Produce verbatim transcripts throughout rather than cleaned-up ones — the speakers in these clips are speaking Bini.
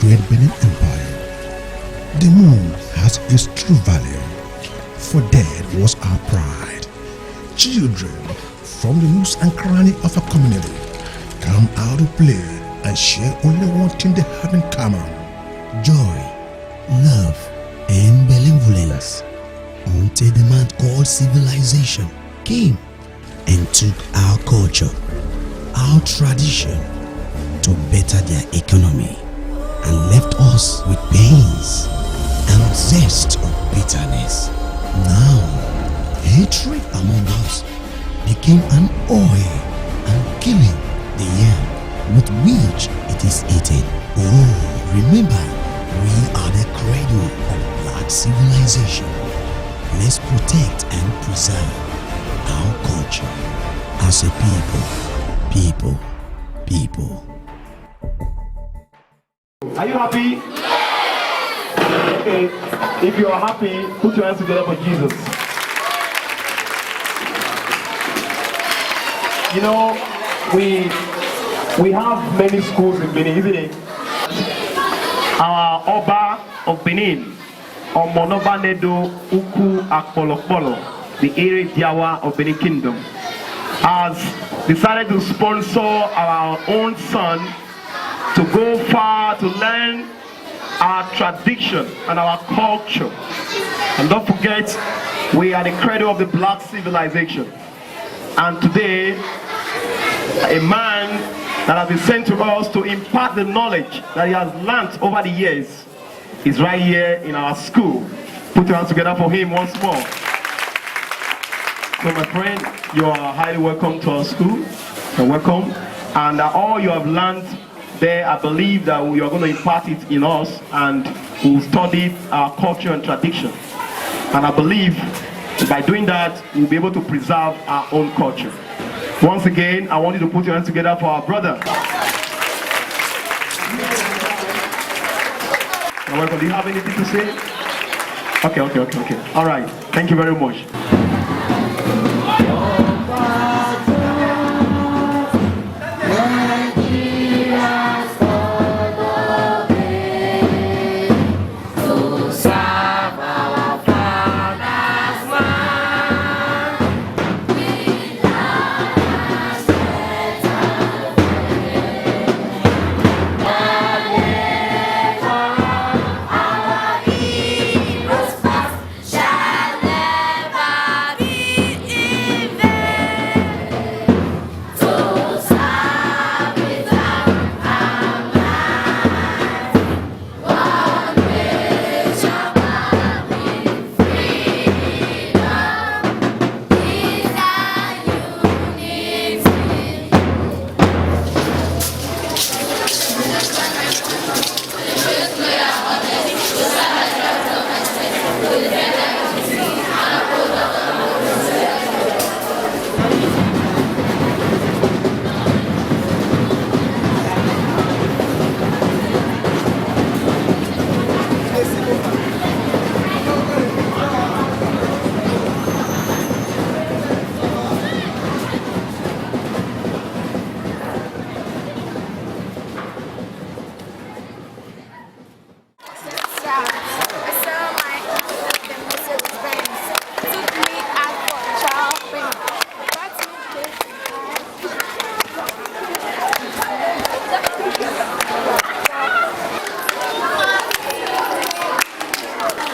Great Benin Empire. The moon has its true value, for that was our pride. Children from the nooks and cranny of our community come out to play and share only one thing they have in common: joy, love, and benevolence. Until the man called civilization came and took our culture, our tradition to better their economy, and left us with pains and zest of bitterness. Now, hatred among us became an oil and killing the yam with which it is eaten. Oh, remember, we are the cradle of black civilization. Let's protect and preserve our culture as a people, people, people. Are you happy? Okay. If you are happy, put your hands together for Jesus. You know, we we have many schools in Benin, isn't it? Our Oba of Benin, Ọmọ ne ọ ba nẹ do uku akpọlọkpọlọ, the Ere Diawa of Benin Kingdom, has decided to sponsor our own son to go far to learn our tradition and our culture. And don't forget, we are the cradle of the black civilization. And today, a man that has been sent to us to impart the knowledge that he has learnt over the years is right here in our school. Put your hands together for him once more. So, my friend, you are highly welcome to our school. You're welcome. And uh, all you have learned there, I believe that you are going to impart it in us, and we'll study our culture and tradition. And I believe by doing that, we'll be able to preserve our own culture. Once again, I want you to put your hands together for our brother. You're welcome. Do you have anything to say? Okay, okay, okay, okay. All right. Thank you very much.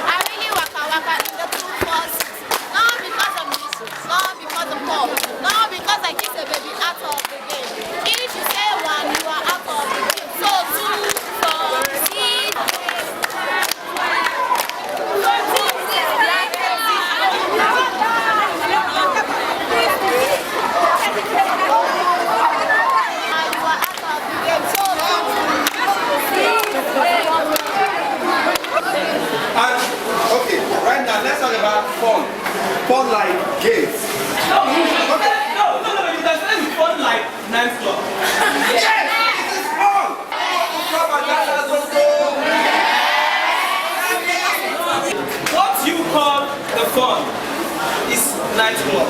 I really waka waka in the two forces. Not because of music, not because of pop, not because I kiss a baby out of the game. If you say one, you are out of the game. So two, four, six, And, okay, right now, let's talk about fun. Fun like games. No, you should say, no, no, no, no, you can say fun like nightclub. Yes, it is fun. What you call the fun is nightclub,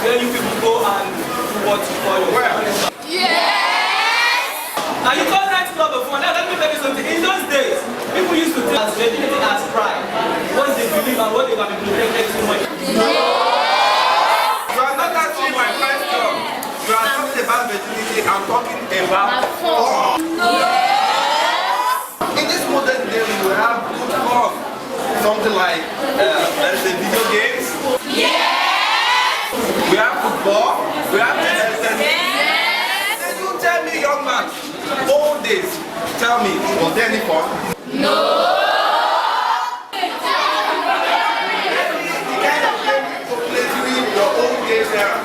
where you people go and do what you call your fun. Yes. Now you call nightclub a fun. Now let me tell you something. In those Talking about fun. Yes. In this modern day, we have good fun. Something like, uh, let's say, video games. Yes. We have football. We have table tennis. Yes. Then you tell me, young man, old days. Tell me, was there any fun? No. The kind of game you play during your old days era.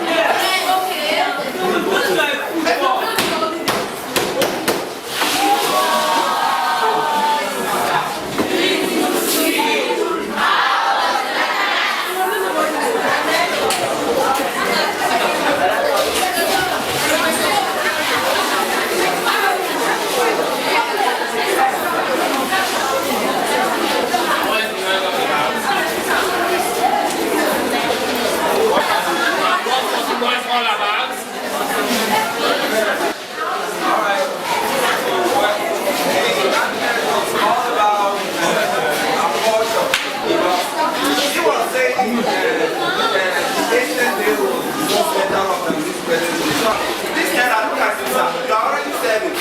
All about. All right. All about, uh, our culture. You know, he was saying, uh, uh, ancient day was more better than this present day. So, this kind of, look at you, sir. You are already serving.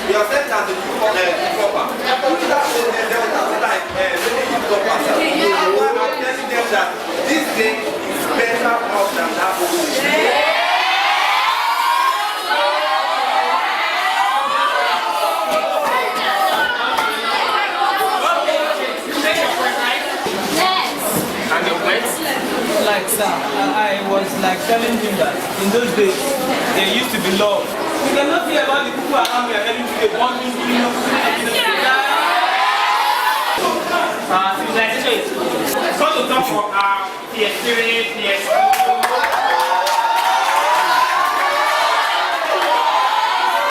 You are serving as a new co-, uh, new copper. Look at that, uh, there was nothing like, uh, many new coppers. That's why I'm telling them that this day is better off than that one. Yes. And your friends? Like, sir, I, I was, like, telling him that in those days, there used to be love. You cannot see about the people around me and everything they want me to, you know, uh, civilization is come to talk for, uh, P S three, P S two.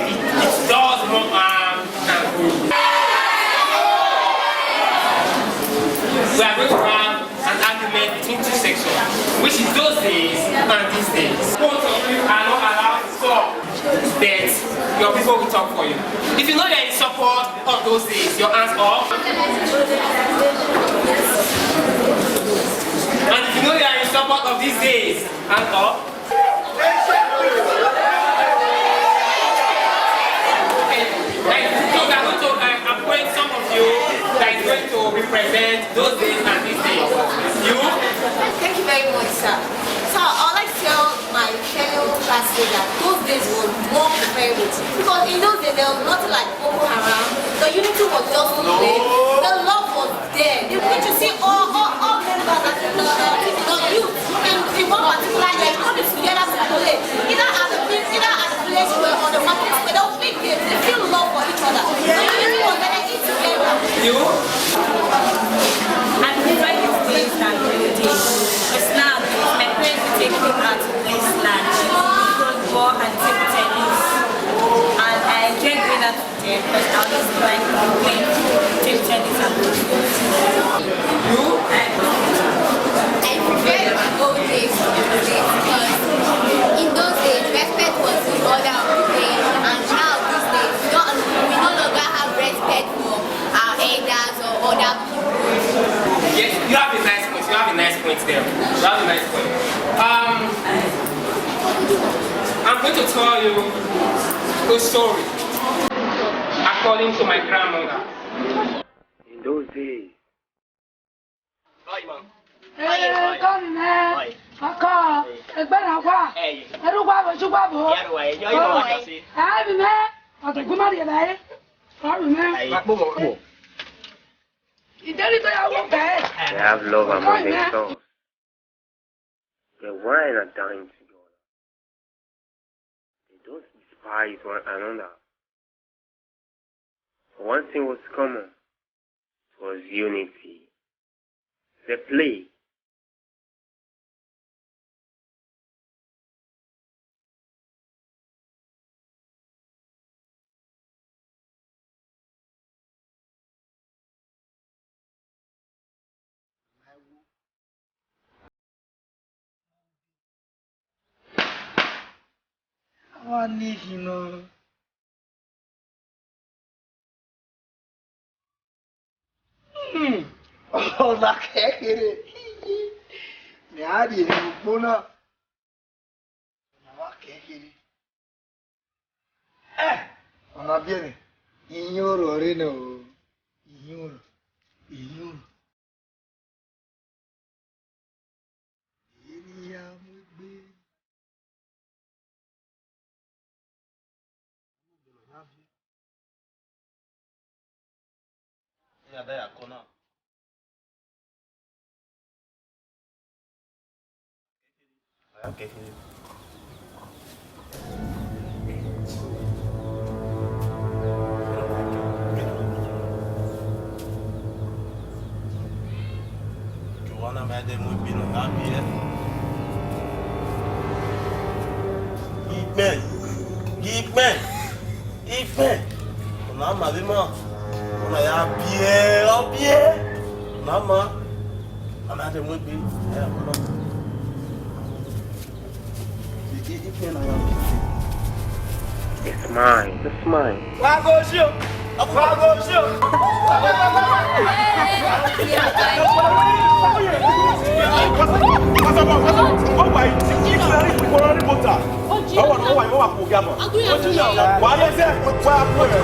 It, it does more harm than good. We are going to have an argument between two sections, which is those days and these days. Both of you are not allowed to talk, but your people will talk for you. If you know you're in support of those days, your hands up. And if you know you are in support of these days, hands up. Okay, right. So we are going to, uh, appoint some of you that is going to represent those days and these days. You? Thank you very much, sir. Sir, I'd like to tell my fellow classmates that those days were more preferable, because in those days there was nothing like Boko Haram. The unity was just so great. The love was there. You need to see all, all, all members and the, the, the youth in, in one particular year coming together to play, either at the field, either at the village square or the market square. They will make games. They feel love for each other. The unity was there. They eat together. You? I prefer these days than the old days. It's now my parents take me out to play slang, football and table tennis. And I enjoy going out with them because I always like playing table tennis and football. You? I prefer the old days to the days because in those days, respect was the order of the day, and now these days, we don't, we no longer have respect for our elders or other people. Yes, you have a nice point. You have a nice point there. You have a nice point. Um, I'm going to tell you a story according to my grandmother. In those days. Ee, kọmimẹ, ọkọ, egbe na wa, erugba vbe ojugba bo. Avimẹ, ọdọgumari evbare, kọmimẹ. Ideri to ya wo kẹ. They have love among themselves. Their wine are dying together. They don't despise one another. One thing was common. It was unity. They play. Awa ni khin nọ. Hmm. Ọ na kẹ kherhe. Mẹ a rhie emwi ugbo na. Ọ na wa kẹ kherhe. Eh, ọ ma biẹ mwẹ. Ihin oro ọre nọ o. Ihin oro. Ihin oro. Eni ya mu egbe. Iran da ya kọ na. Ikpẹn, ikpẹn, ikpẹn. Ọna ma vbe ma, ọna ya biẹ, ọ biẹ. Ọna ma, ọna dẹ mu egbe, ẹ, ọna. It's mine. It's mine. Wa go show. Wa go show.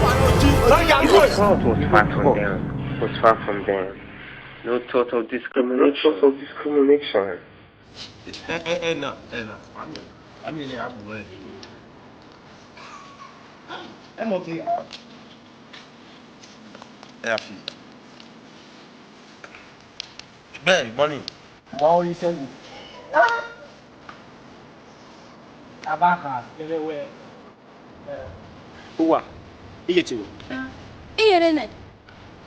His thought was far from them, was far from them. No thought of discrimination. No thought of discrimination. Ẹ, ẹ, ẹ na, ẹ na. Ami, ami ne a bu ẹ. Ẹ mọ ke. Ẹ a fi. Bẹ́ẹ̀, money. Wa o yi sẹ́yìn. A ba kha, kẹrẹ wẹ. Uwa, iye ti wo. Iye re nẹ.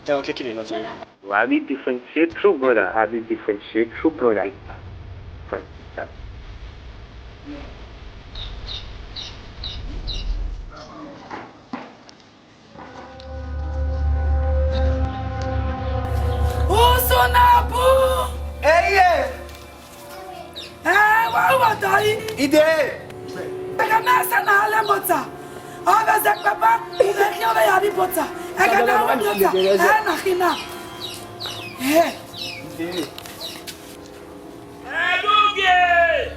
Ẹ, ọ kekere nọ ti wo. I be differentiate true brother. I be differentiate true brother. Usunabu! Eye! Ẹ, wa, wa dọ yi. Ide! Ẹghẹ ne ẹsẹ na lẹ mota. Ọ vbe zẹ kpẹkpẹ, u vbe khian vbe ya rri bota. Ẹghẹ ne a ru mota, ẹ na khin na. Ẹ. Ide! Ẹdughe!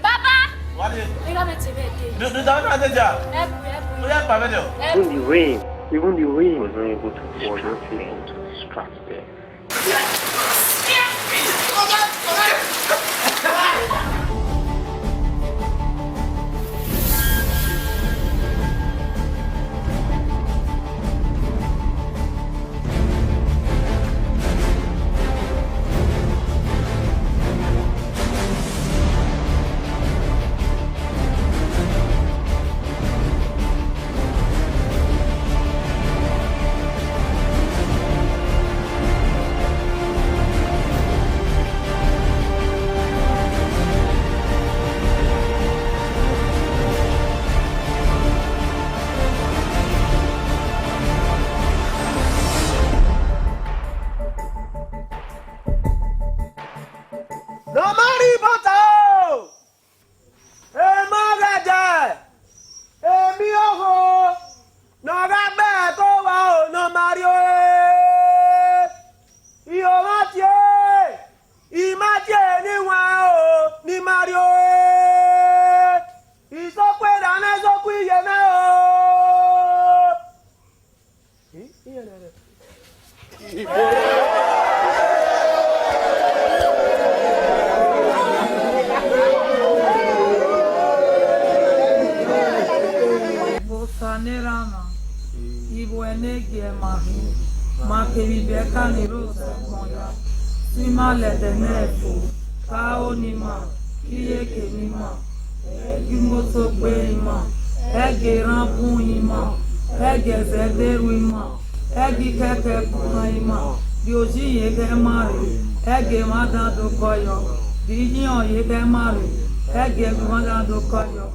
Baba! Wale. Ẹ gha mẹ te vbe ẹdẹ. Do, do, da na de ja. Ẹ bu, ẹ bu. Ó yá, pa mẹ dẹ. Ẹ bu. Even the rain, even the rain was not able to distract them. Ne ọ ma rri bota o! Emọ ghẹdẹ, emi ọghọ, ne ọ gha gbe ẹko owa o, ne ọ ma rri ore. I ho mwa tie, I ma tie ne I wan o, ne I ma rri ore. Isokun erha mwẹ, isokun iye mwẹ o. Osa ne erha na, ivbi ẹre ne gie ma hin, ma kevbe ivbi ẹka ni rre Osa ẹgbọn ya, si ima lẹdẹ nẹ fo, ka aro ne ima, ke iyeke ne ima, ẹ gie imoto gbe ima, ẹ gie erhan bun ima, ẹ gie ẹzẹ de ru ima, ẹ gie ikẹkẹ gbe ima, gie oji ye ghẹ ima rre, ẹ gie emwa dan do kọyọ, gie iyiọn ye ghẹ ima rre, ẹ gie ẹguvan dan do kọyọ.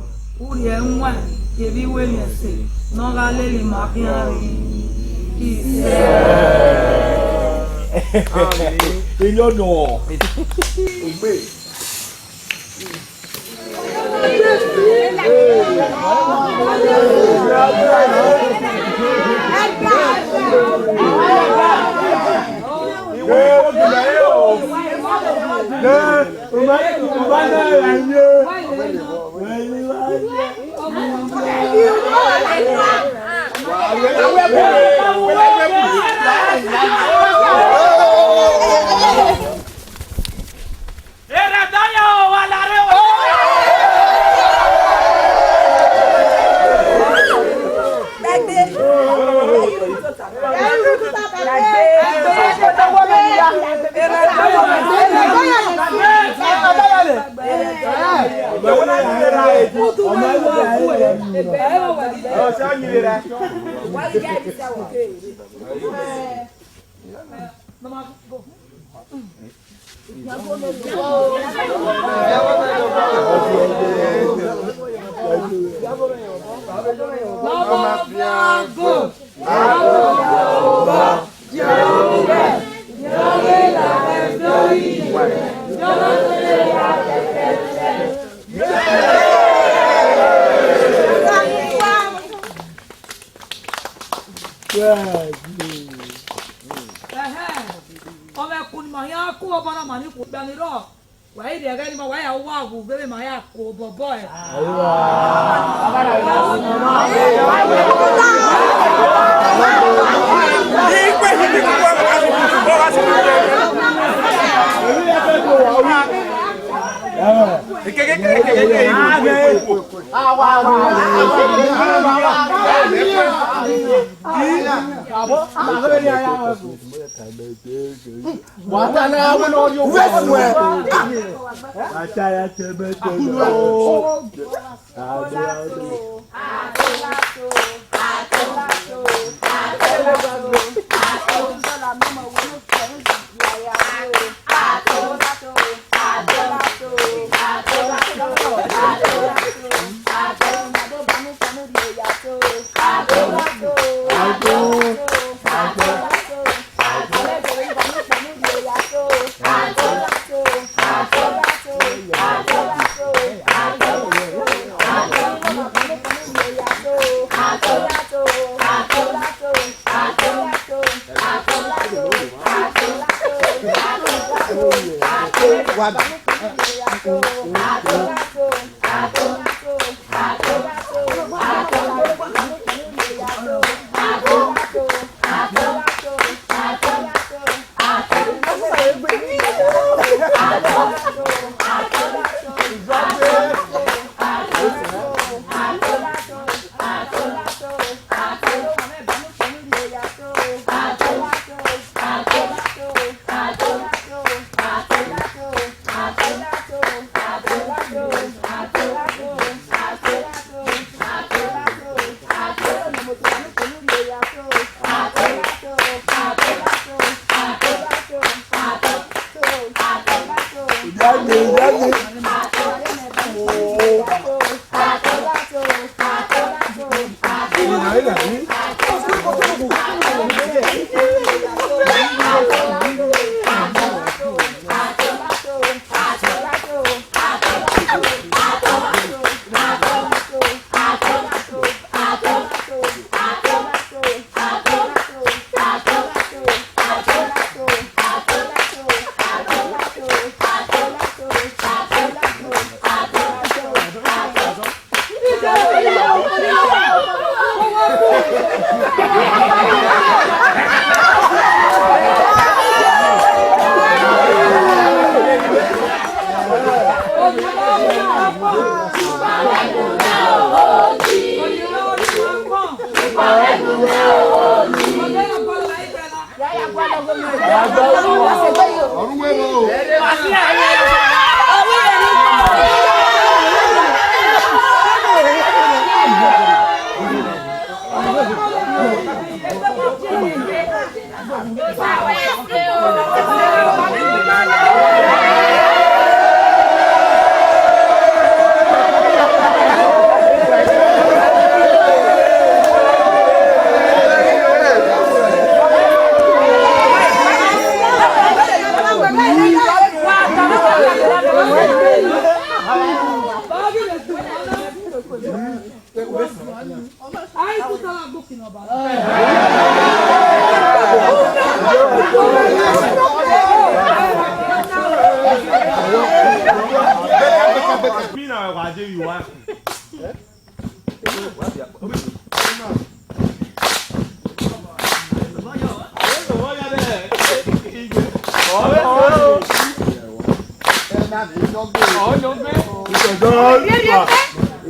Urhi ẹwaẹn kevbe iwemwi ẹse ne ọ gha lele ima khian rre. Isẹ. Amen. Iyọnuọ. Egbe. Ẹhẹn, ọmọ ẹkun ni ma hia ku ọba na ma ni ku gba ni rrọọ. Wa i rhie ẹghẹ ni ma wa ya wa wu vbe ma ya ku obọ bọ ẹ. Wa ta na wẹ ne ọ rhie owa ẹfuẹn. Wa ta ya tẹ mẹ tẹ.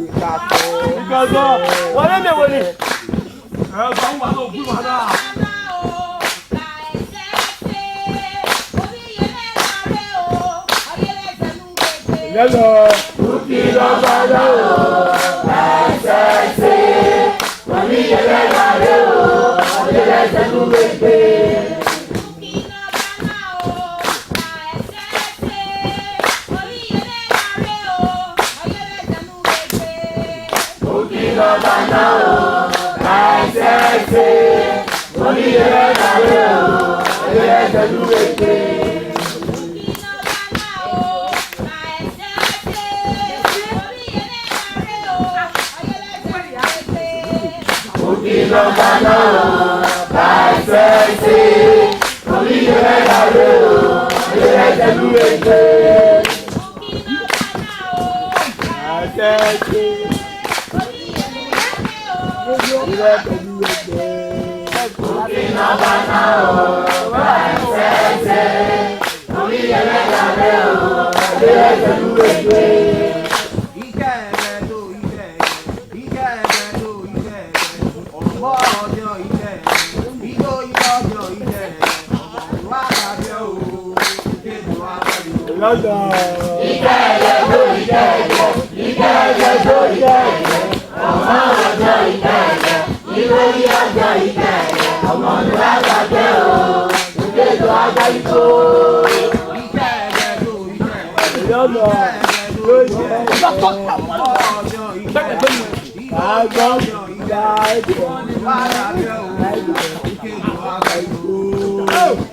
Ìkàtọ̀. Ìkàtọ̀. Wọ́n lé mi wò ni. Ẹ bá wà lọ bí wà náà. Yẹ́lọ. Uki lọ bá náà o, ẹsẹ̀ ṣe. Wọ́n ní yẹlẹ náà rẹ o, ọdẹ lẹ́sẹ̀ ló lè gbé. Uki lọ bá náà o, ẹsẹ̀ ṣe. Wọ́n ní yẹlẹ náà rẹ o, ọdẹ lẹ́sẹ̀ ló lè gbé. Uki nọmba náà o, ba ẹsẹ ẹse. Orí yẹn rẹ gha re o, ẹsẹ ẹse lu ẹgbẹ. Ẹsẹ ẹse. Orí yẹn rẹ gha re o, ẹsẹ ẹse lu ẹgbẹ. Uki nọmba náà o, ba ẹsẹ ẹse. Orí yẹn rẹ gha re o, ẹsẹ ẹse lu ẹgbẹ.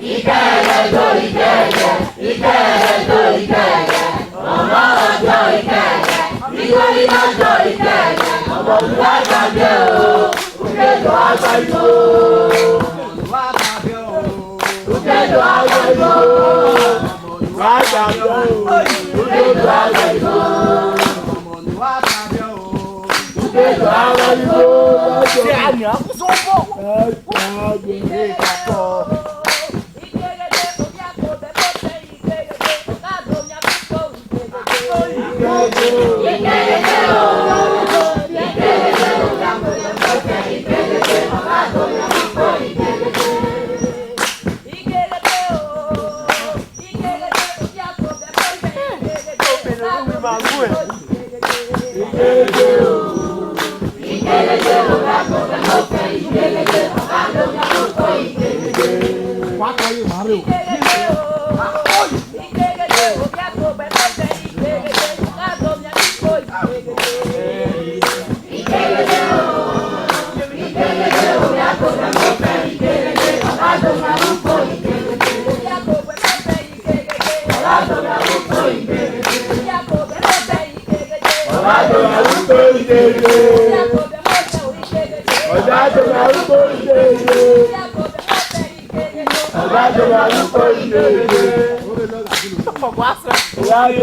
Ìkẹyẹ tó ìkẹyẹ, ìkẹyẹ tó ìkẹyẹ, ọmọ ọjọ́ ìkẹyẹ, nítorí ọjọ́ ìkẹyẹ, ọmọ olúwa gbàgbé o, òkèlò àgbà ìlú. Òkèlò àgbà ìlú. Òkèlò àgbà ìlú.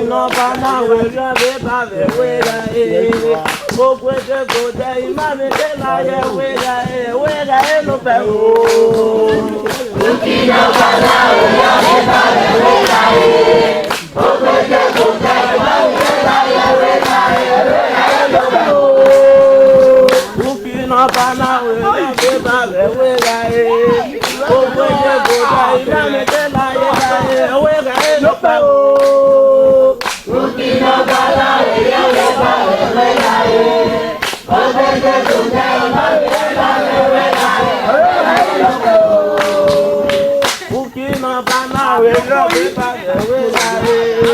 Nọmba na wẹ rhiọnmwẹ ba vbe wẹ gha re. Oguedeguede ima vbe kela ye wẹ gha re, wẹ gha re nọ fẹ o. Uki nọmba na wẹ rhiọnmwẹ ba vbe wẹ gha re. Oguedeguede ima vbe kela ye wẹ gha re, wẹ gha re nọ fẹ o. Uki nọmba na wẹ rhiọnmwẹ ba vbe wẹ gha re. Oguedeguede ima vbe kela ye wẹ gha re, wẹ gha re nọ fẹ o. Uki nọmba na wẹ rhiọnmwẹ ba vbe wẹ gha re.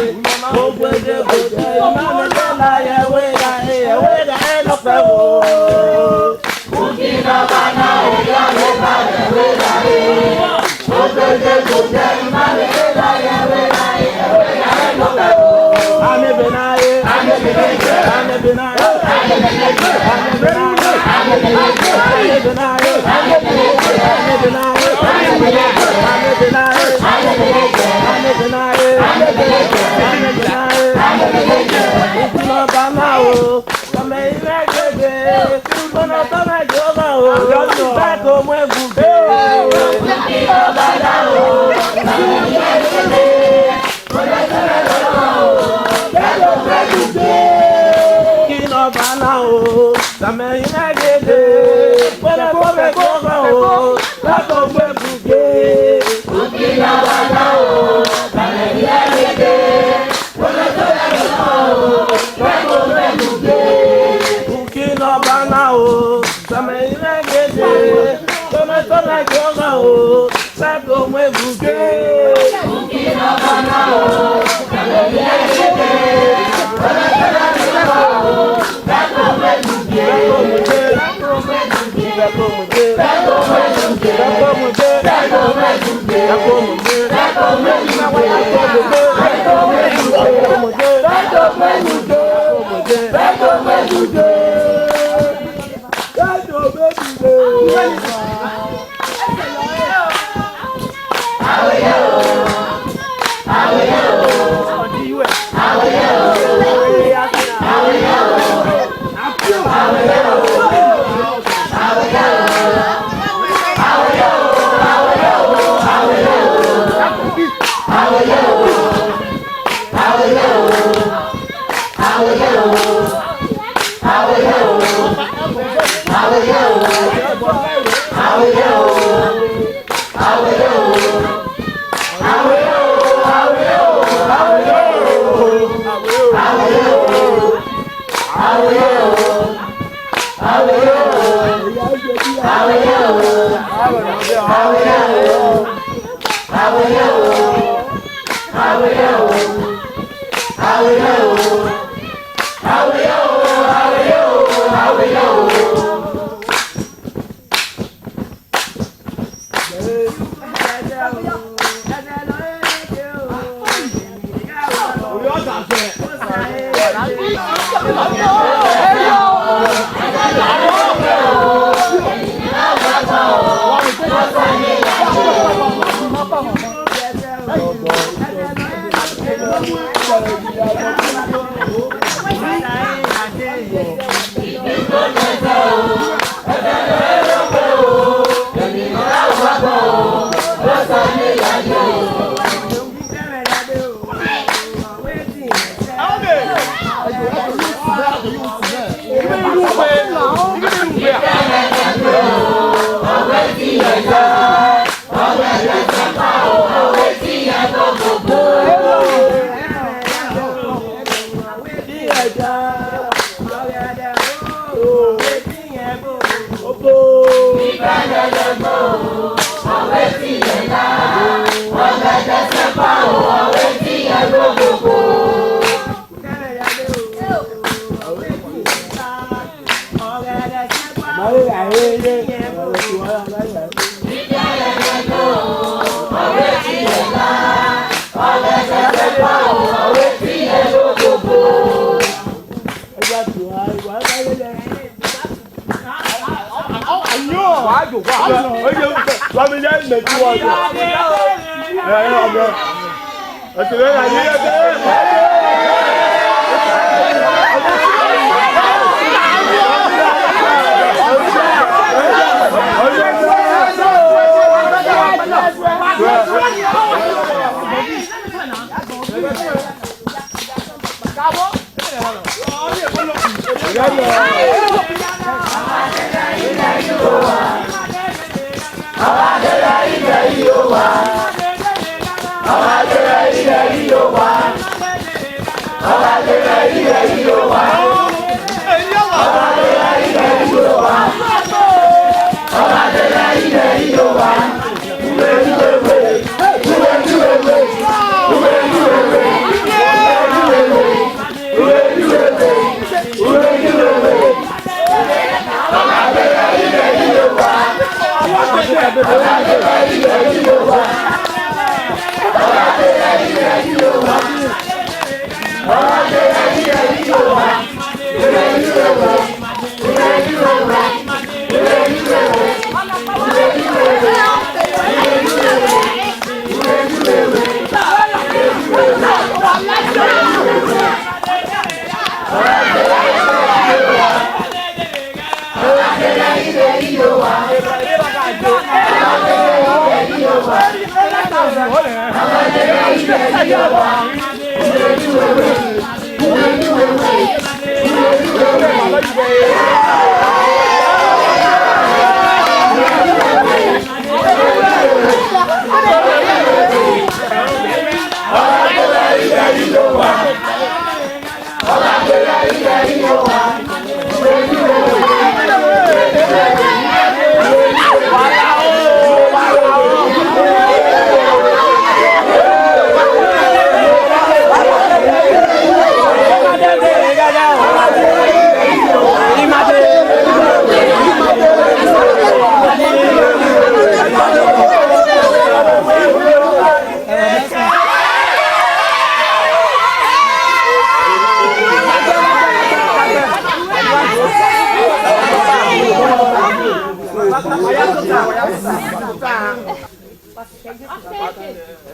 Oguedeguede ima vbe kela ye wẹ gha re, wẹ gha re nọ fẹ o. Uki nọmba na wẹ rhiọnmwẹ ba vbe wẹ gha re. Tama ẹre gele, kpẹrẹ kpẹrẹ kpẹrẹ o, la to gbe bugie. Uki na wa na o, tama ẹre gele, kpẹrẹ kpẹrẹ kpẹrẹ o, la to gbe bugie. Uki na wa na o, tama ẹre gele, kpẹrẹ kpẹrẹ kpẹrẹ o, la to gbe bugie.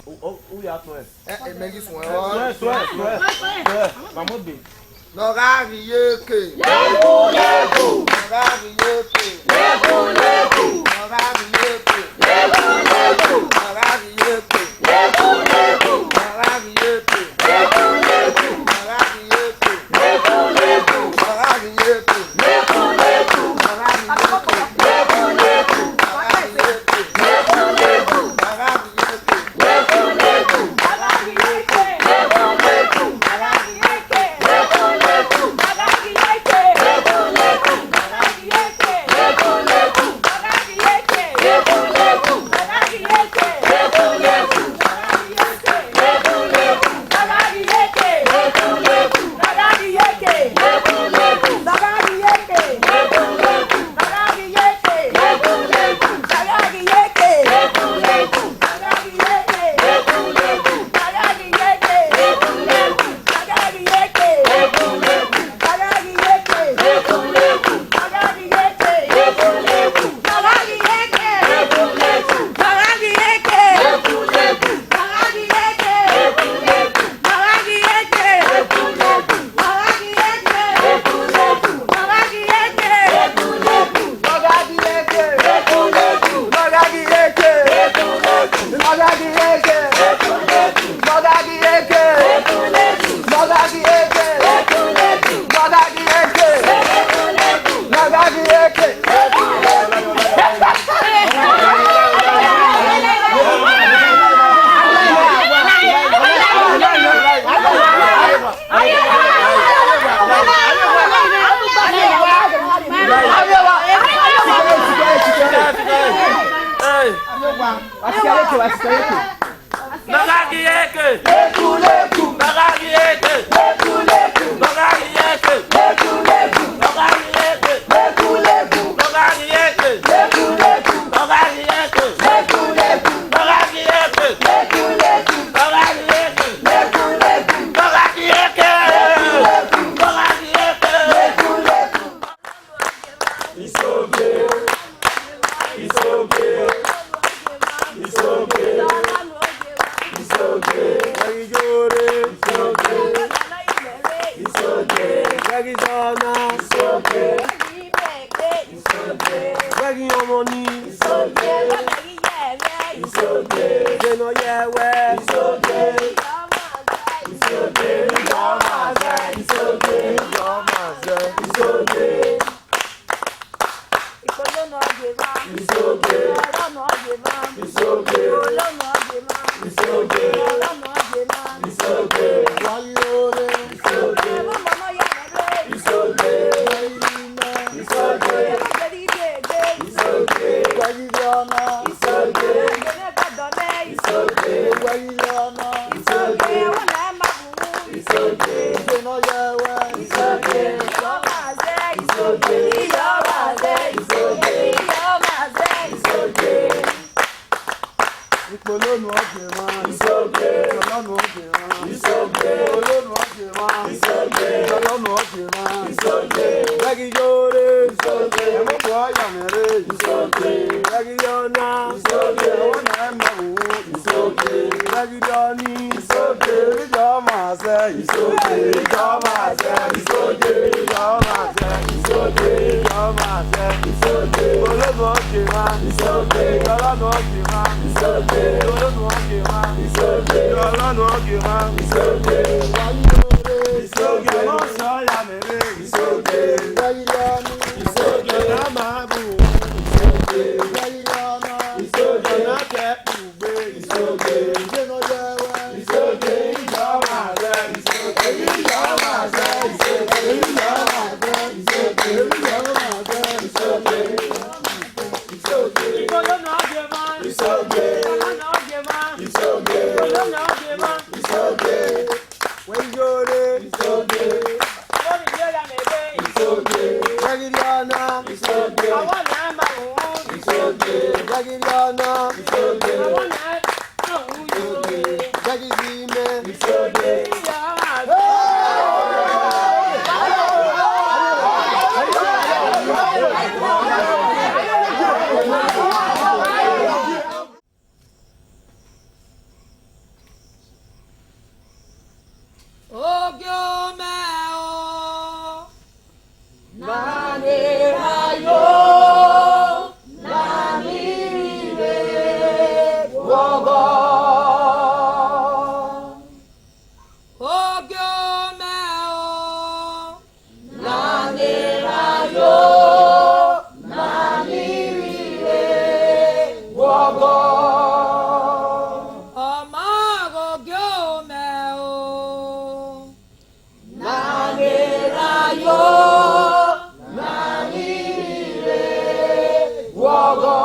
U, u, u ya tuẹ. Ẹ, ẹ, mẹ ghi suẹn. Tuẹ, tuẹ, tuẹ, tuẹ. Vamwẹ egbe. Ne ọ gha ghi ye eke. Leku, leku. Ne ọ gha ghi ye eke. Leku, leku. Ne ọ gha ghi ye eke. Leku, leku. Ne ọ gha ghi ye eke. Leku, leku. Ne ọ gha ghi ye eke. Leku, leku. Ne ọ gha ghi ye eke. Ikpolo nu ọghe emwa. Isogbe. Ọlọnu ọghe emwa. Isogbe. Ikpolo nu ọghe emwa. Isogbe. Ọlọnu ọghe emwa. Isogbe. Wẹ ghi yore. Isogbe. Ẹmwẹ okhuo ya mwẹ rre. Isogbe. Wẹ ghi yọ na. Isogbe. Ọwọ na ẹmwẹ wu. Isogbe. Wẹ ghi yọ ni. Isogbe. Iyọ ma zẹ. Isogbe. Iyọ ma zẹ. Isogbe. Iyọ ma zẹ. Isogbe. Iyọ ma zẹ. Isogbe. Ọlọnu ọghe emwa. Isogbe. Ọlọnu ọghe emwa. Isogbe. Ọlọnu ọghe emwa. Isogbe. Ọlọnu ọghe emwa. Isogbe. Wa yore. Isogbe. Ọmọ sọ ya mere. Isogbe. Wa yore. Isogbe. Ọna ma bu. Isogbe. Wa yore. Isogbe. Ọna kẹ kugbe. Isogbe. Isogbe. Iyọ ma zẹ. Isogbe. Iyọ ma zẹ. Isogbe. Iyọ ma zẹ. Isogbe. Iyọ ma zẹ. Isogbe. Isogbe. Ikpolo nu ọghe emwa. Isogbe. Ọlọnu ọghe emwa. Isogbe. Ikpolo nu ọghe emwa. Isogbe. Wẹ yore. Isogbe. Ogiomẹ o, na ne erha yo, na ne ivbi rre vbe ọghọ. Ọmọ ghe ogiomẹ o, na ne erha yo, na ne ivbi rre vbe ọghọ.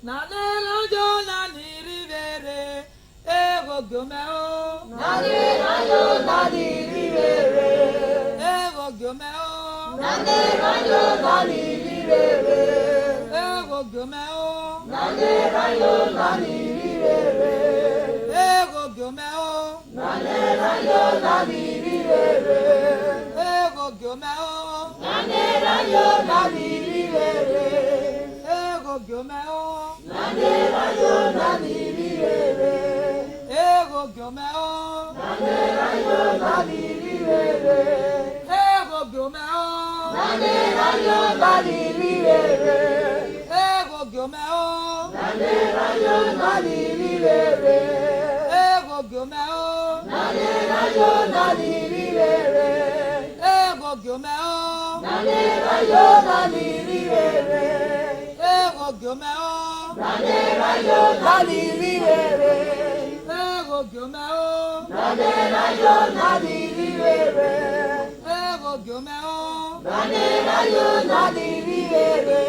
Na ne erha yo, na ne ivbi rre, eghe ogiomẹ o. Na ne erha yo, na ne ivbi rre, eghe ogiomẹ o. Na ne erha yo, na ne ivbi rre, eghe ogiomẹ o. Na ne erha yo, na ne ivbi rre, eghe ogiomẹ o. Na ne erha yo, na ne ivbi rre, eghe ogiomẹ o. Na ne erha yo, na ne ivbi rre, eghe ogiomẹ o. Na ne erha yo, na ne ivbi rre, eghe ogiomẹ o. Na ne erha yo, na ne ivbi rre, eghe ogiomẹ o. Na ne erha yo, na ne ivbi rre, eghe ogiomẹ o. Na ne erha yo, na ne ivbi rre, eghe ogiomẹ o. Na ne erha yo, na ne ivbi rre, eghe ogiomẹ o. Na ne erha yo, na ne ivbi rre, eghe ogiomẹ o. Na ne erha yo, na ne ivbi rre, eghe ogiomẹ o. Na ne erha yo, na ne ivbi rre, eghe ogiomẹ o. Na ne erha yo, na ne ivbi rre,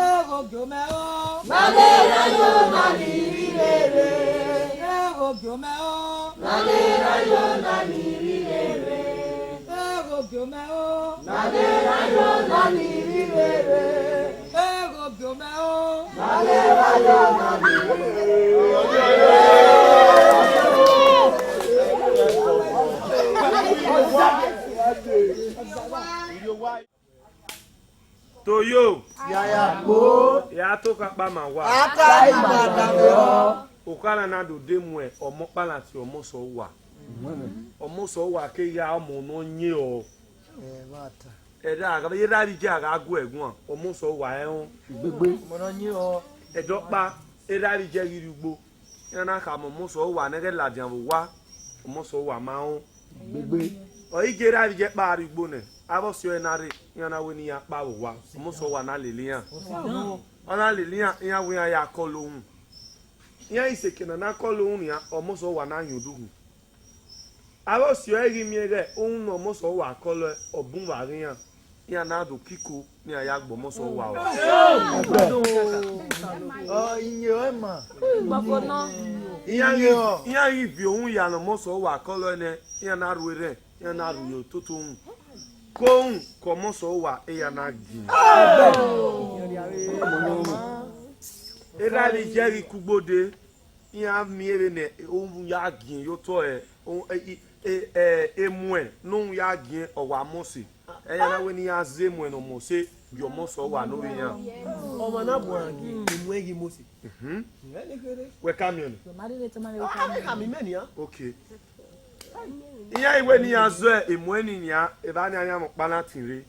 eghe ogiomẹ o. Na ne erha yo, na ne ivbi rre, eghe ogiomẹ o. Na ne erha yo, na ne ivbi rre, eghe ogiomẹ o. Na ne erha yo, na ne ivbi rre, eghe ogiomẹ o. Na ne erha yo, na ne ivbi rre. Toyo, ya ya kpo, ya to ka kpa ma wa. Aka ima da mwẹ ọ. Okha na na do de mu ọmọ kpalati ọmọ sẹ uwa. Ọmọ sẹ uwa ke ya ọmọ ne ọ yin ọ. Ẹre a gha vbe ye erha vbe iye a gha gu ẹguan, ọmọ sẹ uwa ẹnrẹn. Gbegbe. Ọmọ ne ọ yin ọ. Ẹdẹ ọkpa, erha vbe iye ghi rrie ugbo. Iran na khama ọmọ sẹ uwa ne ẹghẹ ladian vbe owa, ọmọ sẹ uwa ma rẹn. Gbegbe. Ọ i gie erha vbe iye kpa rrie ugbo nẹ, avbe ọse ọre na rre, iran na wẹ ne iran kpa vbe owa, ọmọ sẹ uwa na lele iran. Ọ na lele iran, iran wẹ iran ya kọlọ uhunmwu. Iran i sẹ eke ne a na kọlọ uhunmwu nian, ọmọ sẹ uwa na hin odukhunmwu. Avbe ọse ọre ghi miẹn ighẹ uhunmwu ne ọmọ sẹ uwa kọlọ, ọ bun vbe a ghe iran, iran na do kiko ne iran ya gbe ọmọ sẹ uwa ua. Ọ, iye ọre ma. Iran ghi, iran ghi viọ uhunmwu ya ne ọmọ sẹ uwa kọlọ nẹ, iran na ru erhẹn, iran na ru ye ototọ uhunmwu. Ke uhunmwu ke ọmọ sẹ uwa, iran na gie. Erha vbe iye ghi kugbo dee, iran miẹn vbene uhunmwu ya gie ye otọ ẹ, o-, e-, e-, e-, emuẹn ne uhunmwu ya gie ọ wa mose. Iran na wẹ ne iran zẹ emuẹn ne ọ mose ye ọmọ sẹ uwa ne ovbi iran. Ọmwa na bu iran gie, emuẹn ghi mose. Mhm. Wẹ ka miẹn nẹ? Wẹ ma rhirhi tama mwẹ, wẹ ka miẹn. Aka miẹn imẹ nian. Okay. Iran i wẹ ne iran zẹ emuẹn ni nian, evba nian iran mwẹ ọkpa na tin rre.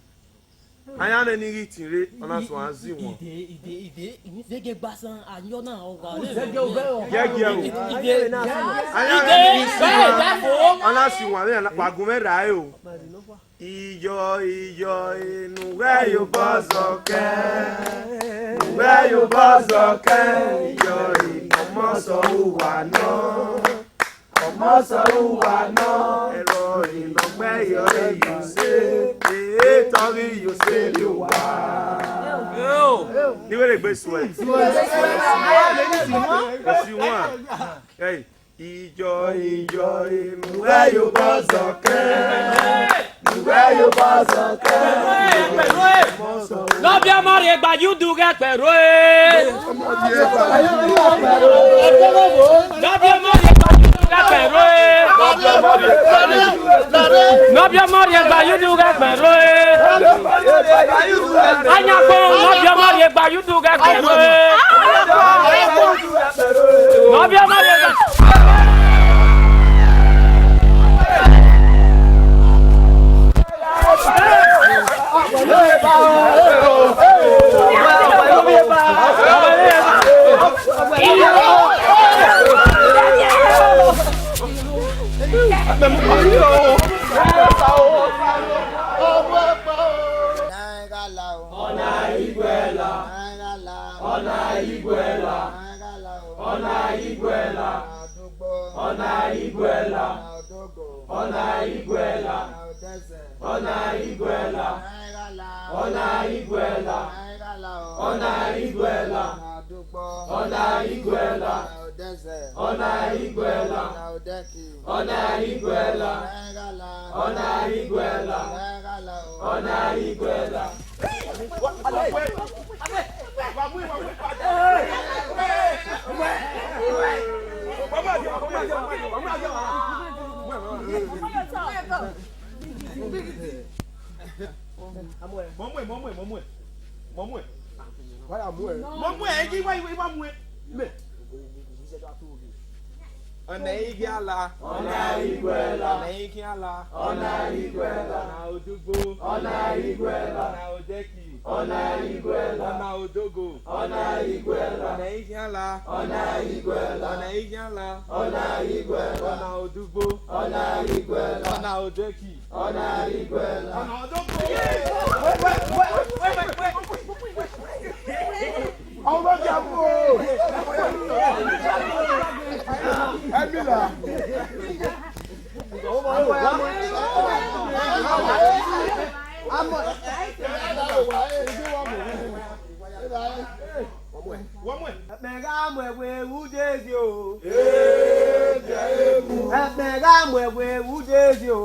Ayan nene ghi tin rre, ọ na suẹn a zi wọn. Ide, ide, ide, ide ghe gbasan, ayọn na ọ gha re. Giẹgiẹ o. Ide, ide, ayan nene ghi tin rre, ọ na si wọn vbe wa gun mwẹ ra ẹre o. Iyọ, iyọ, enu ghẹ ye obọ zọkẹ, enu ghẹ ye obọ zọkẹ, iyọ, ọmọ sẹ uwa nọ. Ọmọ sẹ uwa nọ, ẹrọ enọgbẹyọ Iyose, etọ ghi Iyose rrie owa. Ni wẹ rhe gbe suẹ. Esi wan. Hey, ijọ, ijọ, enu ẹ yo bọ zọkẹ. Nọbiọmọ rhie gba yudu ghẹ kpẹrue. Nọbiọmọ rhie gba yudu ghẹ kpẹrue. Nọbiọmọ rhie gba yudu ghẹ kpẹrue. Ayakpo, nọbiọmọ rhie gba yudu ghẹ kpẹrue. Nọbiọmọ rhie gba. Iguela. Ọna Iguela. Ọna Iguela. Ọna Iguela. Ọna Iguela. Ọna Iguela. Ọna Iguela. Ọna Iguela. Ọna Iguela. Ọna Iguela. Mọ mu ẹn, mọ mu ẹn, mọ mu ẹn, mọ mu ẹn. Why am I? Mọ mu ẹn, ẹ ghi wa, wa mu ẹn. Mẹ. Ọna Iguela. Ọna Iguela. Ọna Iguela. Ọna Odugbo. Ọna Iguela. Ọna Odeki. Ọna Iguela. Ọna Odogo. Ọna Iguela. Ọna Iguela. Ọna Iguela. Ọna Iguela. Ọna Odugbo. Ọna Iguela. Ọna Odeki. Ọna Iguela. Ọna Odogbo. Ọmọ ọjà mú o. Ẹmílà. Wọ́n mú ẹ̀. Ẹpẹ gha mu ẹvbo ewudesi o. Ẹpẹ gha mu ẹvbo ewudesi o.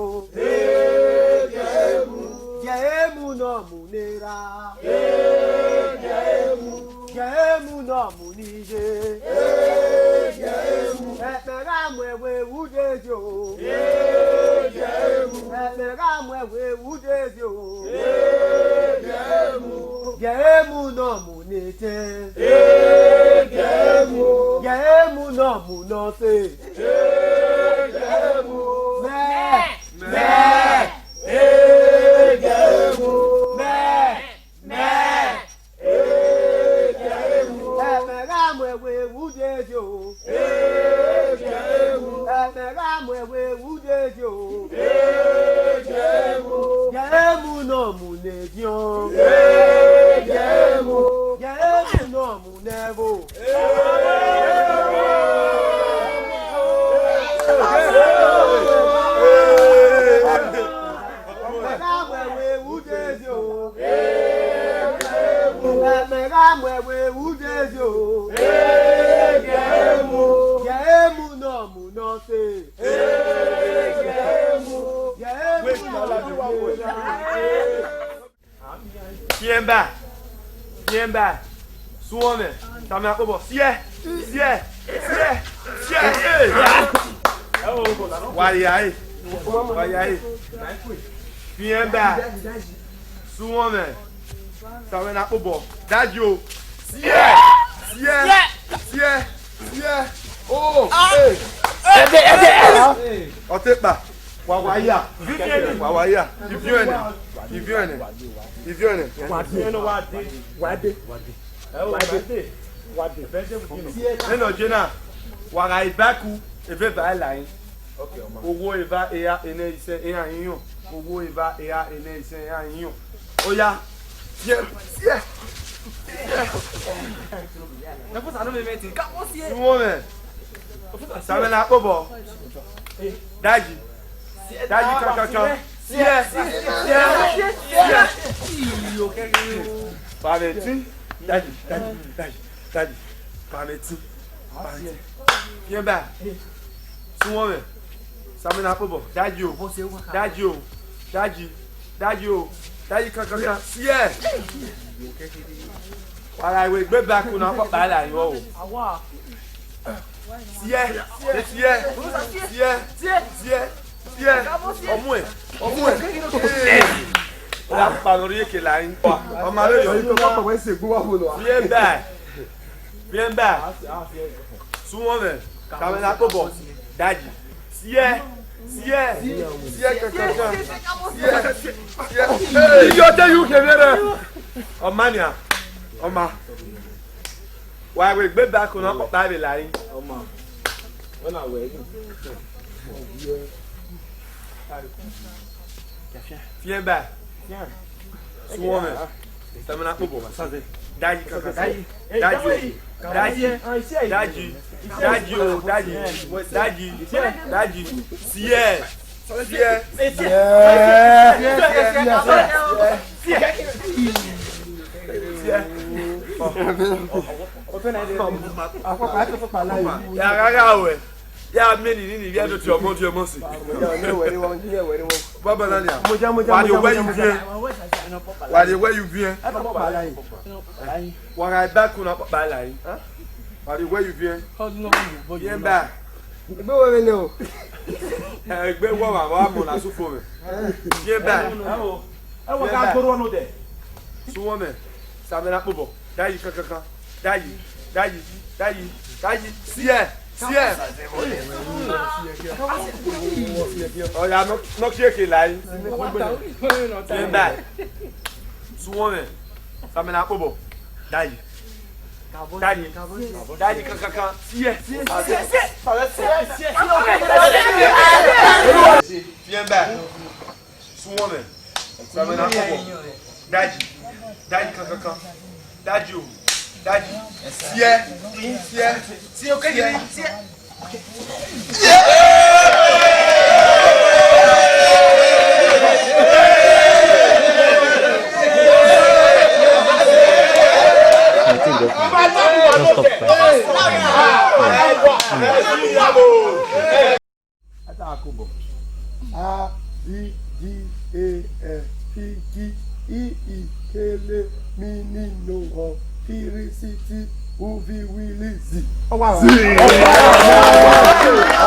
Gie emu ne ọ mu ne erha. Gie emu ne ọ mu ne iye. Ẹpẹ gha mu ẹvbo ewudesi o. Ẹpẹ gha mu ẹvbo ewudesi o. Gie emu ne ọ mu ne etẹn. Gie emu ne ọ mu ne ọse. Mẹ. Mẹ. Mẹ. Ẹpẹ gha mu ẹvbo ewudesi o. Ẹpẹ gha mu ẹvbo ewudesi o. Gie emu ne ọ mu ne ediọn. Gie emu ne ọ mu ne ẹvbo. Ẹpẹ gha mu ẹvbo ewudesi o. Ẹpẹ gha mu ẹvbo ewudesi o. Gie emu ne ọ mu ne ọse. Gie emu ne ọ mu ne erha. Fiẹn ba, fiẹn ba, suẹn mwẹ, tama kobọ, siẹ, siẹ, siẹ, siẹ, ee. Wa ya e, wa ya e. Fiẹn ba, suẹn mwẹ, tama na kobọ, daji o. Siẹ, siẹ, siẹ, siẹ. Oh, ee. Ẹdẹ, ẹdẹ. Ọtẹkpa. Wa wa ya. Wa wa ya. Iviẹn nẹ. Iviẹn nẹ. Iviẹn nẹ. Wa de. Wa de. Wa de. Wa de. Nene ọ je na, wa gha ibaku, eve ba la yin. Owo eva, eha, enẹ, isẹ, eha, ihiọn. Owo eva, eha, enẹ, isẹ, eha, ihiọn. Oya. Siẹ, siẹ. Suẹn mwẹ. Samẹ na kpobọ. Daji. Daji kankankan. Siẹ, siẹ, siẹ, siẹ. Pamẹtin. Daji, daji, daji, daji. Pamẹtin. Pamẹtin. Fiẹn ba. Suẹn mwẹ. Samẹ na kpobọ. Daji o. Daji o. Daji. Daji o. Daji kankankan. Siẹ. Wa gha wẹ egbe ba ku na kpọkpa la yọ o. Siẹ, siẹ, siẹ, siẹ, siẹ, ọmọ ẹ, ọmọ ẹ. Ọ ya kpa nọ rrie ke la yin. Ọma vbe yọ. Fiẹn ba, fiẹn ba. Suẹn mwẹ, kamẹ na kpobọ, daji. Siẹ, siẹ, siẹ kankankan. Siẹ, siẹ. Hey, you tell you can hear. Ọma nia, ọma. Wa wẹ egbe ba ku na kpọkpa vbe la yin. Ọma. Wẹ na wẹ. Fiẹn ba. Suẹn mwẹ. Samẹ na kpobọ. Daji kankan. Daji. Daji. Daji. Daddy o, daddy, daddy, daddy, siẹ, siẹ, siẹ, siẹ. Ya gha gha wẹ, ya miẹn ni ni vbiẹ do tie ọmọ tie ọmọ si. Baba na nia, wa de wẹ yu viẹn, wa de wẹ yu viẹn, wa gha ba ẹko na kpakpa la yi. Wa de wẹ yu viẹn. Viẹn ba. Egbe wẹ vbe nẹ o. Egbe wọ wa wa mọ na su fo mwẹ. Viẹn ba. Ẹ wo, ẹ wo ka goro no dẹ. Su wọ mẹ. Samẹ na kpobọ. Dayi kankankan. Dayi, dayi, dayi, dayi. Siẹ, siẹ. Ọya nọ, nọ kieke la yi. Viẹn ba. Su wọ mẹ. Samẹ na kpobọ. Dayi. Daddy, daddy, kankankan. Siẹ, siẹ, siẹ, siẹ. Fiẹn ba. Su wọ mẹ. Samẹ na kpobọ. Daddy, daddy, kankankan. Daddy o. Daddy. Siẹ, siẹ, siẹ. Nothing just, just stop. A, B, G, A, F, G, I, I, kele, mi, ni, no, họn, kiri, siti, uvi, wili, zi. Ọwa, ọwa. Zi.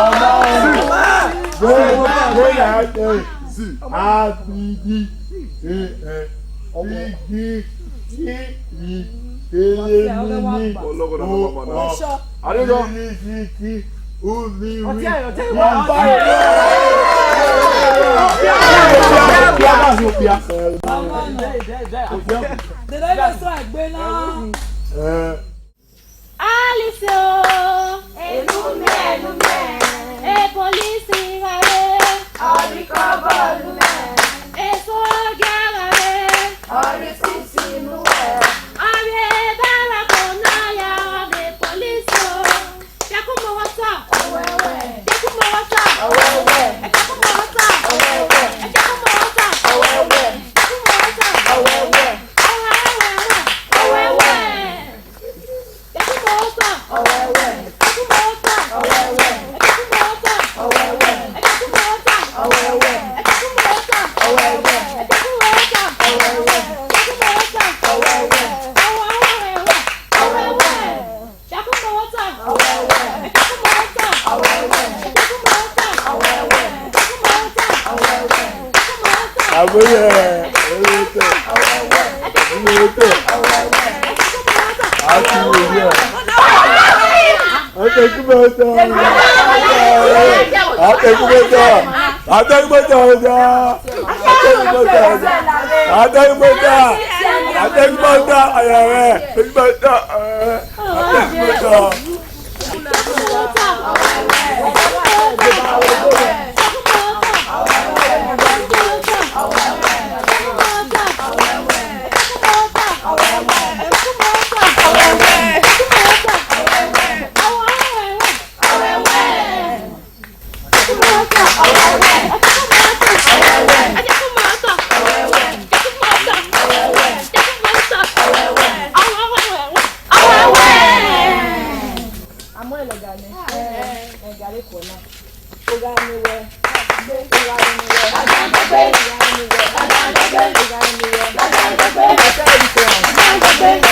Ọwa, ọwa. Wẹ, wẹ, wẹ, zi. A, B, G, A, F, G, G, I, I, kele, mi, ni, no, họn. Adéjọ́. Alice o, enu mẹ, enu mẹ, e police gha re, ọdikọbọ unu mẹ, e soja gha re, ọdisisi unu wẹ, avbe baba ko na ya vbe police o. Àbúrò ẹ̀, ẹ̀, ẹ̀, ẹ̀, ẹ̀, àti ìwé ẹ̀. Atẹkùnbọ̀tà. Atẹkùnbọ̀tà. Atẹkùnbọ̀tà ọjà. Atẹkùnbọ̀tà ọjà. Atẹkùnbọ̀tà. Atẹkùnbọ̀tà ayẹrẹ. Atẹkùnbọ̀tà. Atẹkùnbọ̀tà. Amọ ẹlẹga nẹ, ẹ, ẹ, gare kọ na. Ogha ni wẹ, ogha ni wẹ, ogha ni wẹ, ogha ni wẹ, ogha ni wẹ, ogha ni wẹ.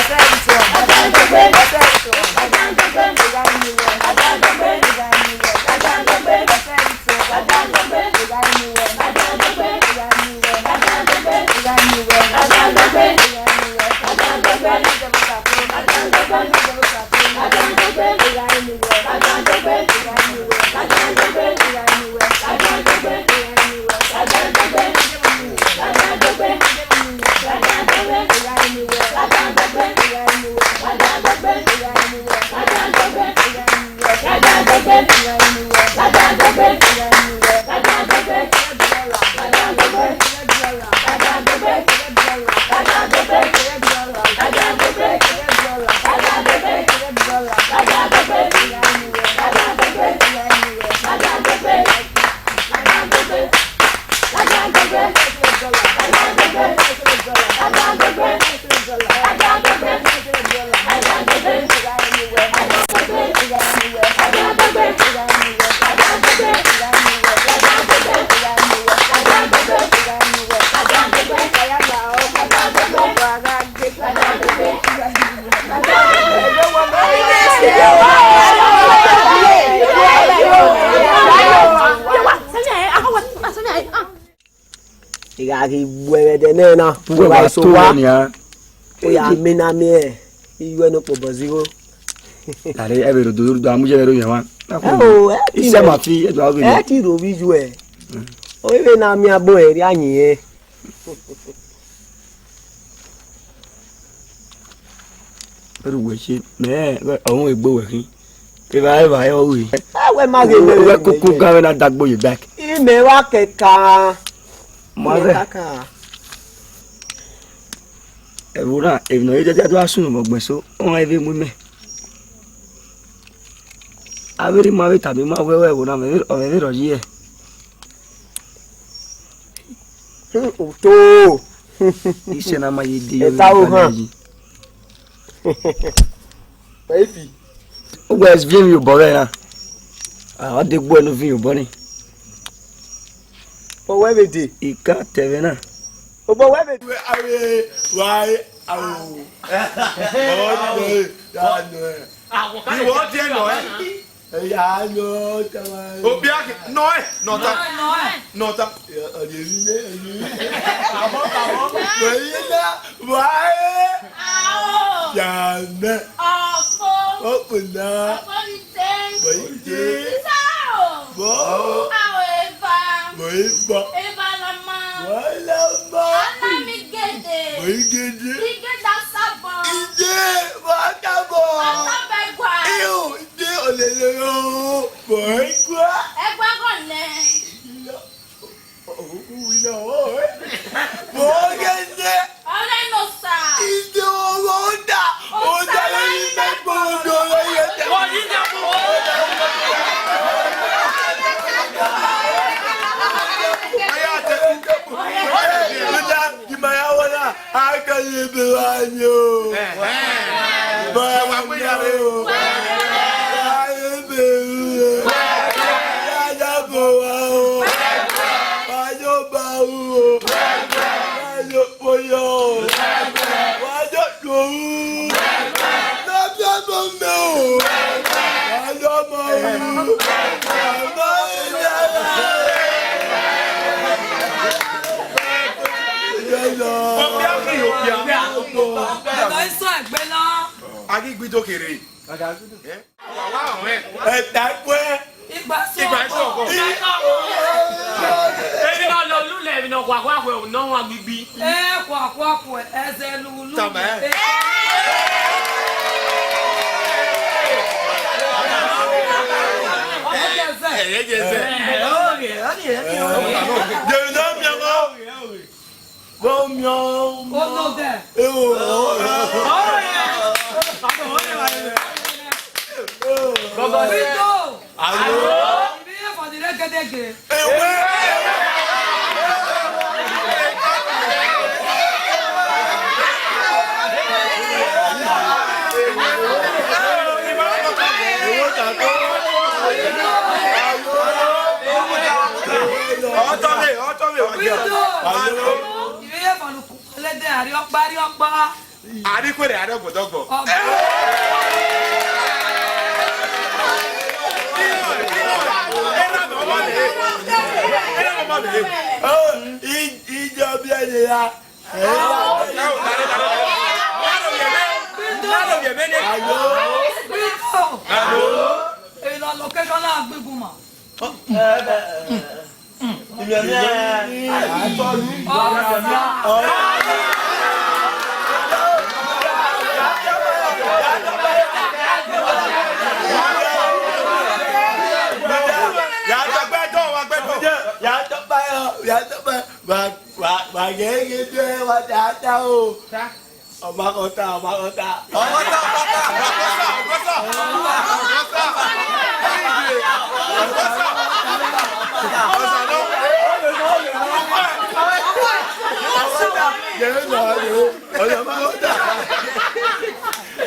Iwẹ vbe ẹdẹ nẹ na, uwẹ wa so to wa. Nian. Oya, mina miẹn iyuẹ ne okpobọ zigho. Lare ẹvbe rodo rodo amu yẹ vbe ro yẹn wa. Ẹo, ẹ ti isẹ rẹ. Ma fi ẹdọ avbe ẹ ni. Ti ro vbe iyuẹ. Ovbe na miẹn abo ẹre a yin ẹn. Ẹrhu wẹ ṣe, mẹ ọhọn egbe wẹ khin. Evba evba ẹ ọ ghi. Ẹ wẹ ma ghe wẹ. Wẹ kuku gan vbe na dagbo ye back. Imẹ wa kẹka. Ma rẹ. Kẹka. Ẹvbo na, emwi ne ọ ye dẹdẹ do a sunu vbe ọgbẹn so, ọmwa i vbe mu imẹ. Avbe erha ima vbe tama ima wẹẹ, wẹẹ ẹvbo na, ọ mwẹ vberriọ yi ẹe. Hmm, oto. Isẹ na ma ye de. Ẹta ro hàn. Baby. Uwẹ viọ emwi obọ vbe na. A wa de gbuẹ ne u viọ obọ ni. Ọ wẹ vbe de. I ka tẹ vbe na. Obọ wẹ vbe de. Avbe wa e, ao. Ọ nọ ẹ, ya nọ ẹ. Iwọ diẹ nọ ẹ. Ya nọ tama. Obia ke, nọ ẹ, nọ ta. Nọ ẹ. Nọ ta. Ọ ye ri nẹ, ọ ye ri nẹ. Abọ, abọ. Nọ ye na, wa e. Ao. Ya nẹ. Ọfo. Ọfo na. Ọfo ni te. Bọ i te. Isao. Bọ. Ao eva. Bọ i bọ. Eva lama. Bọ lama. Ana mi gede. Bọ i gede. Igede asabọ. Ide, bọ asabọ. Asabọ ẹgua. Iyo, ide olele yo. Bọ ẹgua. Ẹgua gọlẹ. Owina ọre. Mo ghe nẹ. Ọre ne Osa. Ide ọmọ ọda. Osa ọda ne I mẹ gbọdọ rẹ yẹ tẹ. Wọ́n yí jẹ́ fún wọn. Aya tẹ. Aya tẹ. Ìmọ̀ ya wọ́n náà. Akẹyẹ ebe wa ni o. Ẹhẹn. Báyìí o. Báyìí ebe rẹ. Yàrá bọ̀ wá o. Wájú bá wù o. Wájú bóyá o. Wájú lòun. Lọ́jọ́ bọ̀ mẹ́ o. Wájú bá wù o. Báyìí o. Ẹ̀dọ̀ ìsọ ẹ̀gbẹ́ lọ. Agígbí tó kéré. Ẹ ta ẹkú ẹ. Ìgbà sọ. Ìgbà sọ ọkọ. Èmi náà lọ lulẹ̀, èmi náà wà wá wẹ̀ ọ̀nà wọn gbígbí. Ẹ kọ àkọ àkọ ẹsẹ̀ lulu. Tàbá ẹ. Ẹ jẹ ẹsẹ̀. Ẹ jẹ ẹsẹ̀. Ẹ, ó rè, ó rè, ó rè. Jèrè náà mi ọmọ. Gọmiọ. Olodẹ. Ewo. Gọgọ. Alo. Ibi ye fọdire gedege. Ewe. Ọtọ mi, ọtọ mi, wa jẹ. Alo. Ibi ye fọdire. Ẹlẹdẹ àrí ọkpa, àrí ọkpa. Àrí kúrè, àrí ọgbọdọgbọ. Ọgbọ. Ìjọ bí ẹni ya. Alo. Alo. Èyí lọ location náà gbígun mọ́. Yàtọ̀ pẹ́, yàtọ̀ pẹ́, wa, wa, wa, gẹ́gẹ́ bí ẹ wá dáadáa o. Ọmọ akọta, ọmọ akọta. Ọgọta, ọgọta, ọgọta, ọgọta. Ọgọta.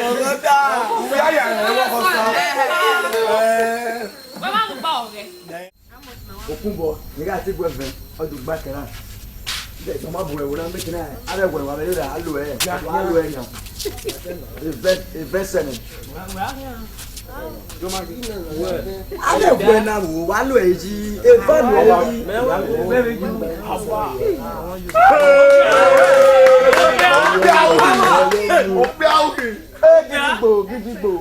Ọgọta. Ìyá ìyá rẹ̀ wọ́n kọ sọ. Ẹ. Bàbá mi gbà ọ̀rẹ́. Okunbọ, ne I gha te gu ẹvẹn, ọ do gba kẹran. Ọ ma bu ẹvbo na, mẹ kẹran, avbe ẹvbo wa vbe ra, a lo ẹre, a lo ẹre yan. Event, event sẹnẹ. A lẹ wẹ na vbo, wa lo ẹre yi, eva lo ẹre yi. Gidigbo, gidigbo. Gidigbo, gidigbo.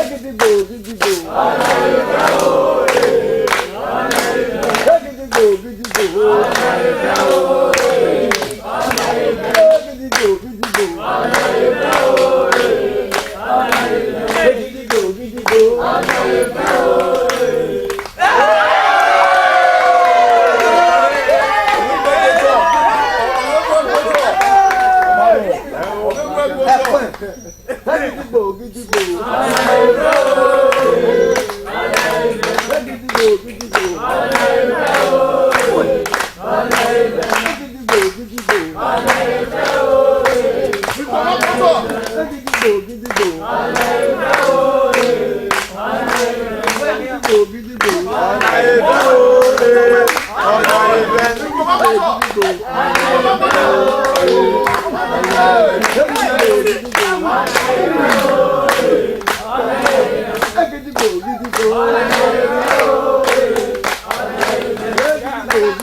Gidigbo, gidigbo. Gidigbo, gidigbo. Gidigbo, gidigbo. Gidigbo, gidigbo. Gidigbo, gidigbo. Gidigbo, gidigbo. Gidigbo, gidigbo. Gidigbo,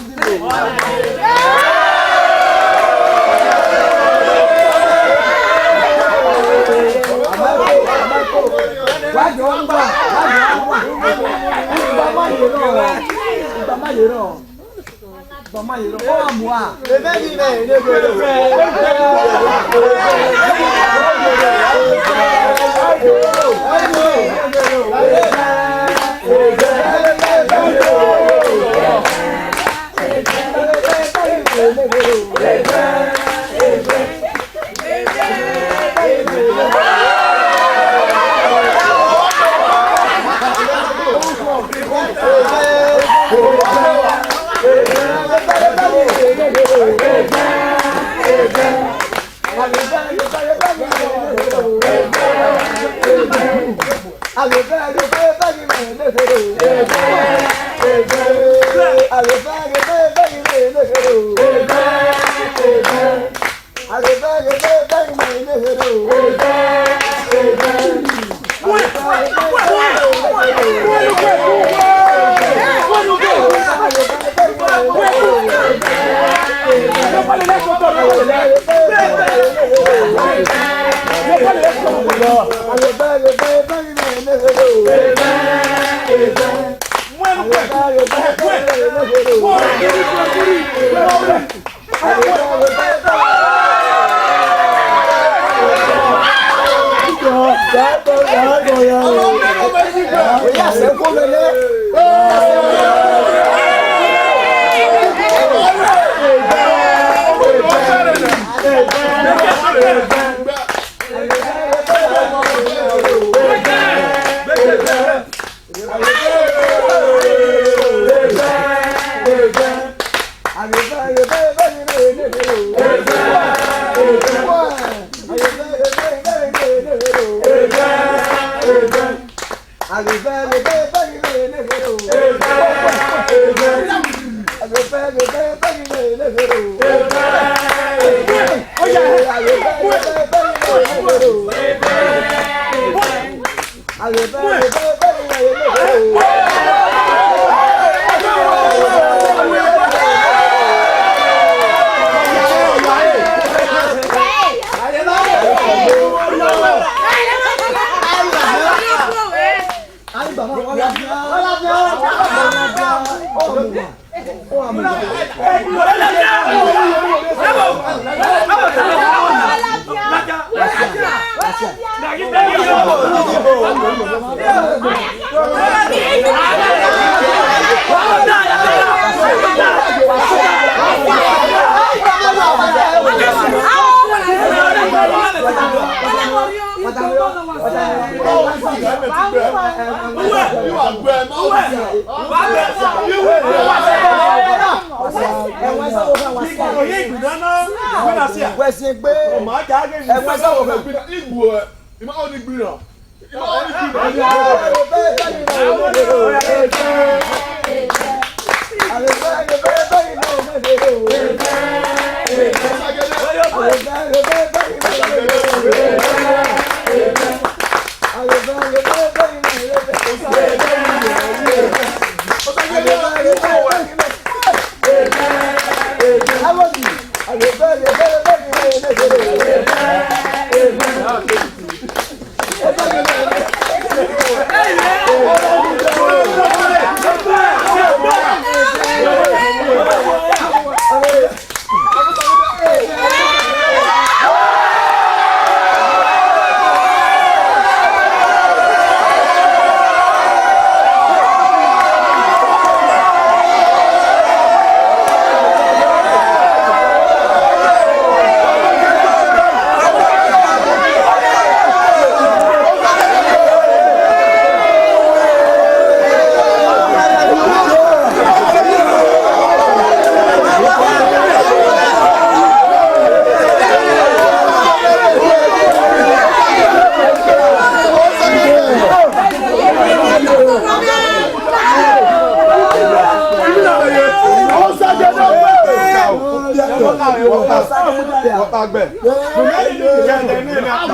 gidigbo.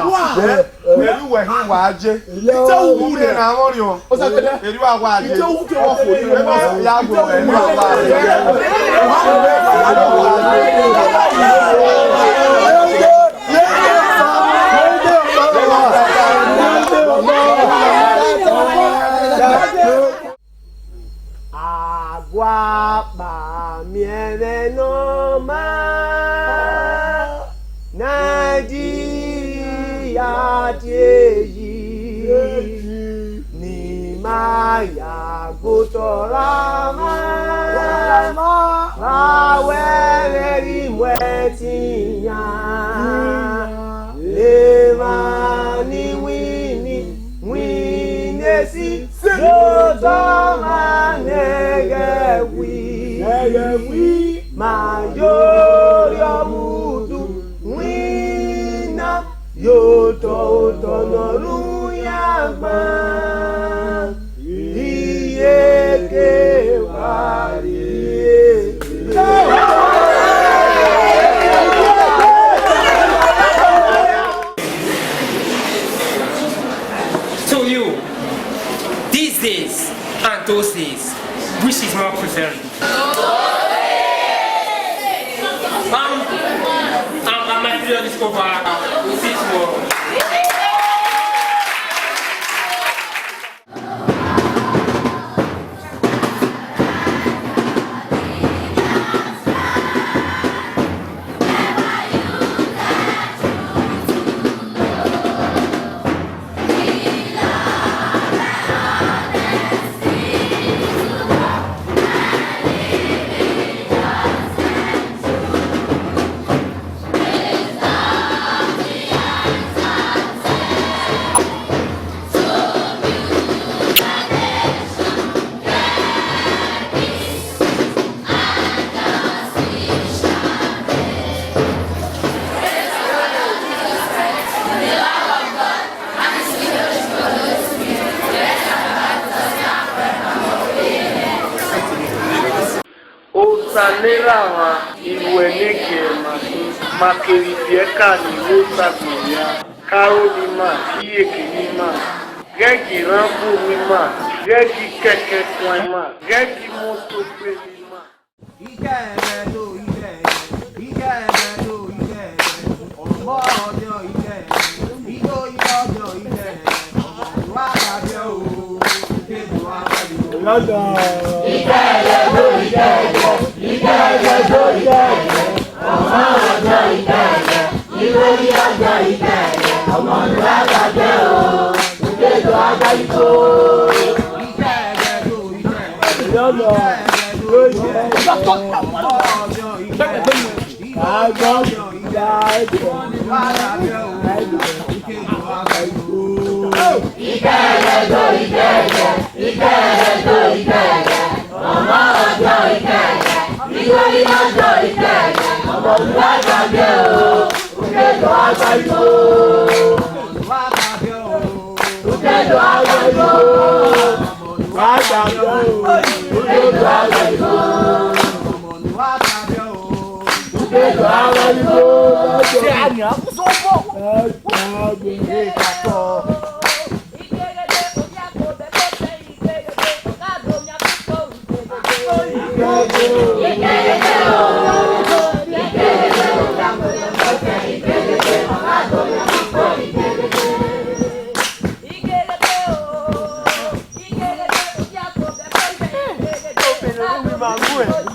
Ẹvbo uwẹ hin wa je. Erriọ avbe ọrriọn. Erriọ a wa je. Ẹvbo ya gbe wẹ, erriọ a wa je. Aguakpa miẹn mwẹ ne ọ ma, Nigeria tie yi, ne ima ya gbe otọ ra mwa, vbe a wẹ mwẹ ghi mu ẹtin yan, emwa ni winna, winna esi. Ye otọ mwa nẹghẹ wi, nẹghẹ wi, ma yo rhiọmudu winna, ye otọ otọ ne ọ ru yan gban, iye ke wa rrie. To you, these days and those days, which is more preferable? Um, um, uh, my period is over. We'll see tomorrow. Osa ne erha mwa, iruẹ ne egiẹn ma khin, ma kevbe ibiẹka ni vbe osa agbọn hia, ke aro ne ima, ke iyeke ne ima, ghẹ gie iran bu owa ima, ghẹ gie ikẹkẹ kuan ima, ghẹ gie imọto gbe ne ima. Ba wẹ.